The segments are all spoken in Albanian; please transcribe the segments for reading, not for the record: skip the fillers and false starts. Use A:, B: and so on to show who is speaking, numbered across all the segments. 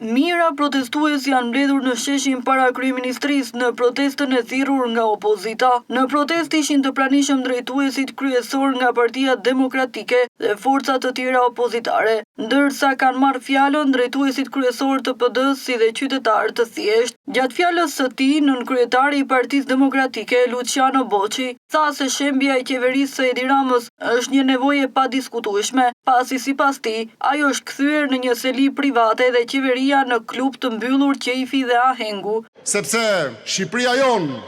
A: Mijëra protestues janë mbledhur në sheshin para Kryeministrisë në protestën e thirrur nga opozita. Në protestë ishin të pranishëm drejtuesit kryesorë nga Partia Demokratike dhe forca të tjera opozitare, ndërsa kanë marrë fjalën drejtuesit kryesorë të PD-së si dhe qytetarë të thjeshtë. Gjatë fjalës së tij, nënkryetari i Partisë Demokratike, Luçiano Boçi, tha se shembja e qeverisë së Edi Ramës është një nevojë e padiskutueshme, pasi sipas tij, ajo është kthyer në një seli private dhe qeveria në klub të mbyllur qejfi dhe ahengu.
B: Sepse Shqipëria jonë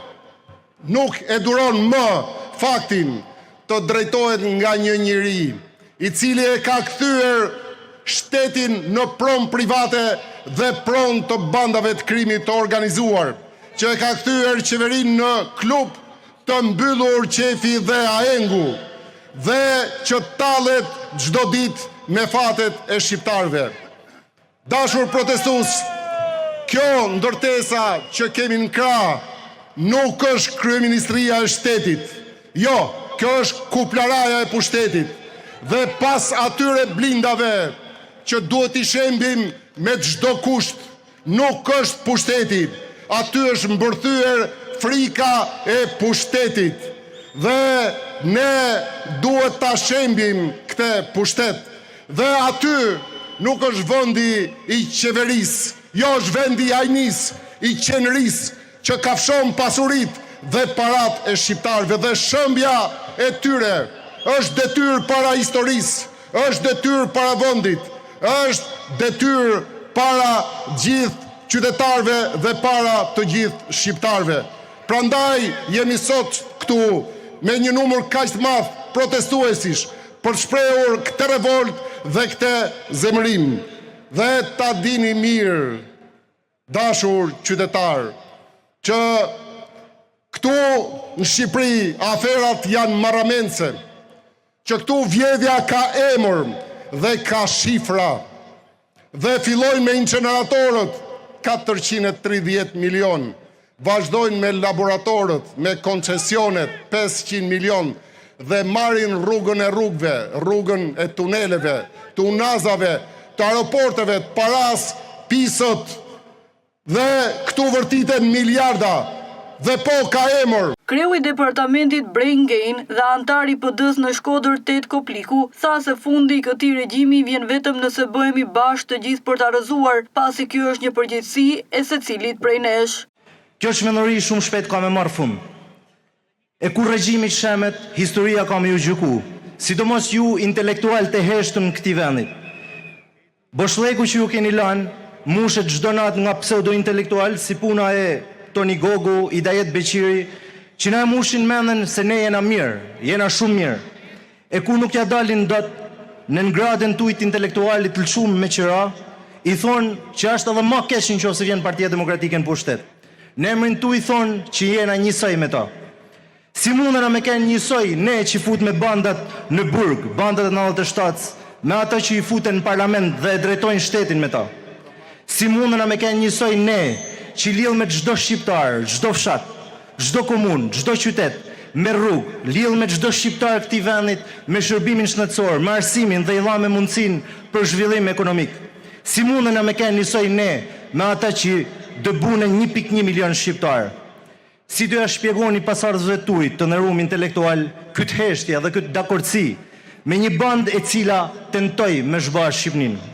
B: nuk e duron më faktin të drejtohet nga një njeri, i cili e ka kthyer shtetin në pronë private dhe pronë të bandave të krimit të organizuar, që e ka kthyer qeverinë në klub të mbyllur qejfi dhe ahengu dhe që tallet çdo ditë me fatet e shqiptarëve. Dashur protestues, kjo ndërtesa që kemi në krah nuk është kryeministria e shtetit. Jo, kjo është kuplaraja e pushtetit. Dhe pas atyre blindave që duhet t'i shembim me çdo kusht, Nuk është pushteti, aty është mbërthyer frika e pushtetit dhe ne duhet ta shembim këtë pushtet dhe aty nuk është vendi i qeverisë, jo është vendi i hajnisë, i qenërisë që kafshon pasuritë dhe paratë e shqiptarëve dhe shembja e tyre është detyrë para historisë. Është detyrë para vendit, është detyrë para gjithë qytetarëve dhe para të gjithë shqiptarëve. Prandaj jemi sot këtu me një numër kaq të madh protestuesish për të shprehur këtë revoltë dhe këtë zemërim. Dhe ta dini mirë, Dashur qytetarë, që këtu në Shqipëri aferat janë marramendëse, që këtu vjedhja ka emër dhe ka shifra dhe fillojnë me inceneratorët 430 milionë, vazhdojnë me laboratorët, me koncesionet 500 milionë dhe marrin rrugën e rrugëve, rrugën e tuneleve, të unazave, të aeroporteve, të parasë pisët dhe këtu vërtiten miliarda dhe po ka emër.
A: Kreu i departamentit Brain Gain dhe anëtari i PD-së në Shkodër Ted Kopliku tha se fundi i këtij regjimi vjen vetëm nëse bëhemi bashkë të gjithë për ta rrëzuar, pasi kjo është një përgjegjësi e secilit prej nesh.
C: Kjo çmenduri shumë shpejt ka me marrë fund. E kur regjimi të shemet, historia ka me ju gjyku, sidomos ju intelektualët e heshtun këtij vendit. Boshllëku që ju keni lanë, mushet çdo natë nga pseudointelektualë si puna e Toni Gogu, Idajet Beqiri, që na e mushin mendjen se ne jena mirë, jena shumë mirë. E kur nuk ja dalin dot nën gradën tuj të intelektualit të lëshum me qira, i thonë që asht edhe ma keq në qoftë se vjen Partia Demokratike në pushtet. Në emrin tuj thonë që jena njësoj me ta. Si mundena me kenë njësoj ne që futme bandat në burg, bandat e 97-s, me ata që i futen në parlament dhe e drejtojnë shtetin me ta? Si mundena me kenë njësoj ne që lidhme çdo shqiptar, çdo fshat, çdo komunë, çdo qytet, me rrugë, lidhme çdo shqiptar këtij vendit me shërbimin shëndetësor, me arsimin dhe i dhame mundësinë për zhvillim ekonomik? Si mundena me kenë njësoj ne me ata që dëbune 1.1 milion shqiptar? Si do ja shpjegoni pasardhësve tuaj të nderuam intelektual këtë heshtje dhe këtë dakordësi me një bandë e cila tentoi me zhba Shqipërinë?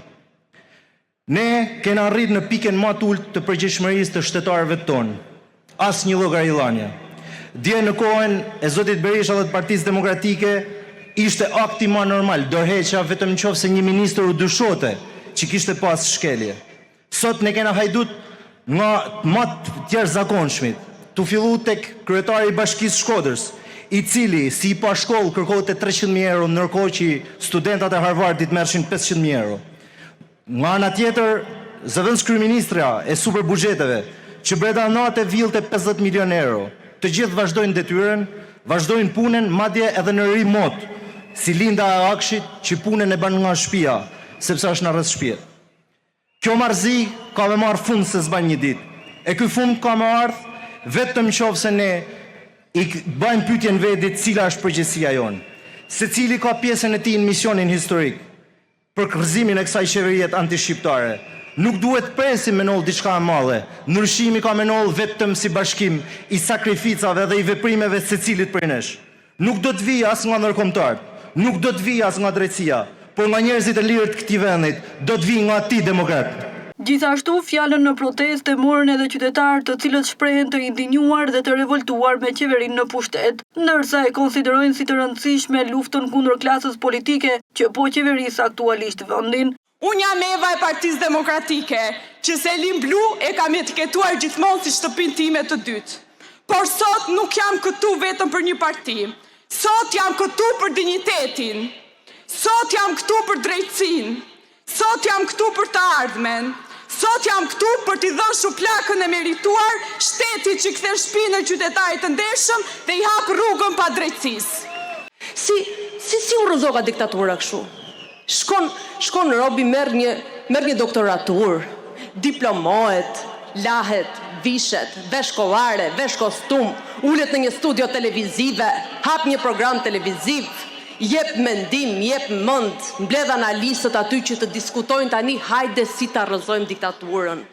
C: Ne kena arrit në pikën më të ulët të përgjegjshmërisë të shtetarëve tonë. Asnjë llogaridhënie. Dje në kohën e zotit Berisha dhe të Partisë Demokratike ishte akti më normal, dorëheqja vetëm në qoftë se një ministër u dyshote që kishte pas shkelje. Sot ne kena hajdut nga më të jashtëzakonshmit, tu fillu tek kryetari i Bashkisë Shkodrës, i cili si i pa shkollë kërkote 300.000 euro, ndërkohë që studentat e Harvardit merrshin 500.000 euro. Nga ana tjetër, zëvendëskryeministrja e superbuxheteve, që brenda nate villte 50 milion euro, të gjithë vazhdojnë detyrën, vazhdojnë punën, madje edhe në remote, si Linda e Akshit që punën e bën nga shtëpia, sepse është në arrest shtëpie. Kjo marrëzi ka me marrë fund se s'ban një ditë. E ky fund ka me ardhë vetëm qoftë se ne i bëjmë pyetjen vedit cila është përgjegjësia jonë. Secili ka pjesën e tij në misionin historik për rrëzimin e kësaj qeverie antishqiptare. Nuk duhet të presim me ndodh diçka e madhe. Ndryshimi ka me ndodh vetëm si bashkim i sakrificave dhe i veprimeve të secilit prej nesh. Nuk do të vijë as nga ndërkombëtarët, nuk do të vijë as nga drejtësia, por nga njerëzit e lirë të këtij vendit, do të vijë nga ti demokrat.
A: Gjithashtu, fjalën në protestë e morën edhe qytetarë të cilët shprehen të indinjuar dhe të revoltuar me qeverinë në pushtet, ndërsa e konsiderojnë si të rëndësishme luftën kundër klasës politike që po qeveris aktualisht vendin.
D: Unë jam Eva e Partisë Demokratike, që selinë blu e kam etiketuar gjithmonë si shtëpinë time të dytë. Por sot nuk jam këtu vetëm për një parti. Sot jam këtu për dinjitetin. Sot jam këtu për drejtësinë. Sot jam këtu për të ardhmen. Sot jam këtu për t'i dhënë shuplakën e merituar shtetit që kthen shpinën qytetarit të ndershëm dhe i hap rrugën padrejtësisë.
E: Si, si, si u rrëzoka diktatura kështu? Shkon, shkon robi merr një, merr një doktoratur, diplomohet, lahet, vishet, vesh kollare, vesh kostum, ulet në një studio televizive, hap një program televiziv, jep mendim, jep mend, mbledh analistët aty që të diskutojnë tani hajde si ta rrëzojmë diktaturën,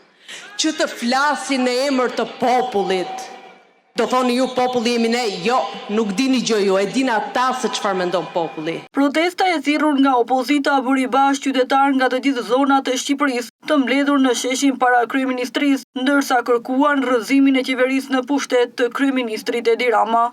E: që të flasin në emër të popullit. Do thoni ju populli jemi ne, jo, nuk dini gjë ju, e din ata se çfarë mendon populli.
A: Protesta e thirrur nga opozita bëri bashkë qytetarë nga të gjithë zonat e Shqipërisë, të mbledhur në sheshin para kryeministrisë, ndërsa kërkuan rrëzimin e qeverisë në pushtet të kryeministrit Edi Rama.